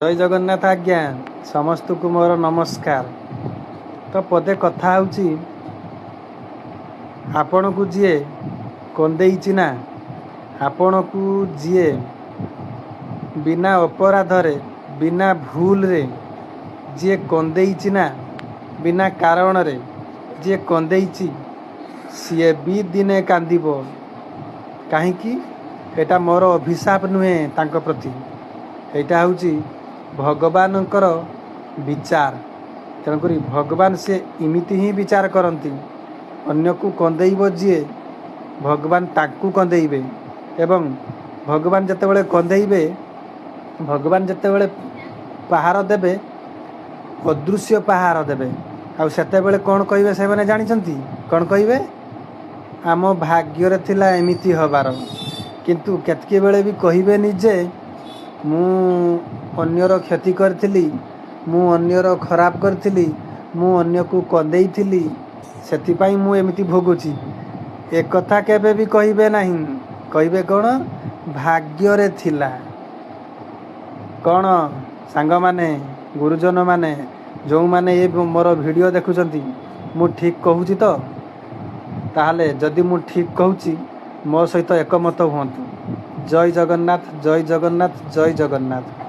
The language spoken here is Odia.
ଜୟ ଜଗନ୍ନାଥ ଆଜ୍ଞା, ସମସ୍ତଙ୍କୁ ମୋର ନମସ୍କାର। ତ ପଦେ କଥା ହେଉଛି, ଆପଣଙ୍କୁ ଯିଏ କନ୍ଦେଇଛି ନା, ଆପଣଙ୍କୁ ଯିଏ ବିନା ଅପରାଧରେ, ବିନା ଭୁଲରେ ଯିଏ କନ୍ଦେଇଛି ନା, ବିନା କାରଣରେ ଯିଏ କନ୍ଦେଇଛି, ସିଏ ବି ଦିନେ କାନ୍ଦିବ। କାହିଁକି? ଏଇଟା ମୋର ଅଭିଶାପ ନୁହେଁ ତାଙ୍କ ପ୍ରତି, ଏଇଟା ହେଉଛି ଭଗବାନଙ୍କର ବିଚାର। ତେଣୁକରି ଭଗବାନ ସିଏ ଏମିତି ହିଁ ବିଚାର କରନ୍ତି। ଅନ୍ୟକୁ କନ୍ଦେଇବ ଯିଏ, ଭଗବାନ ତାଙ୍କୁ କନ୍ଦେଇବେ। ଏବଂ ଭଗବାନ ଯେତେବେଳେ କନ୍ଦେଇବେ, ଭଗବାନ ଯେତେବେଳେ ପାହାର ଦେବେ, ଅଦୃଶ୍ୟ ପାହାର ଦେବେ। ଆଉ ସେତେବେଳେ କ'ଣ କହିବେ ସେମାନେ ଜାଣିଛନ୍ତି? କ'ଣ କହିବେ? ଆମ ଭାଗ୍ୟରେ ଥିଲା ଏମିତି ହେବାର। କିନ୍ତୁ କେତିକି ବେଳେ ବି କହିବେନି ଯେ ମୁଁ ଅନ୍ୟର କ୍ଷତି କରିଥିଲି, ମୁଁ ଅନ୍ୟର ଖରାପ କରିଥିଲି, ମୁଁ ଅନ୍ୟକୁ କନ୍ଦେଇଥିଲି, ସେଥିପାଇଁ ମୁଁ ଏମିତି ଭୋଗୁଛି। ଏକଥା କେବେ ବି କହିବେ ନାହିଁ। କହିବେ କ'ଣ? ଭାଗ୍ୟରେ ଥିଲା। କ'ଣ ସାଙ୍ଗମାନେ, ଗୁରୁଜନମାନେ, ଯେଉଁମାନେ ଏ ମୋର ଭିଡ଼ିଓ ଦେଖୁଛନ୍ତି, ମୁଁ ଠିକ୍ କହୁଛି ତ? ତାହେଲେ ଯଦି ମୁଁ ଠିକ୍ କହୁଛି, ମୋ ସହିତ ଏକମତ ହୁଅନ୍ତୁ। ଜୟ ଜଗନ୍ନାଥ, ଜୟ ଜଗନ୍ନାଥ, ଜୟ ଜଗନ୍ନାଥ।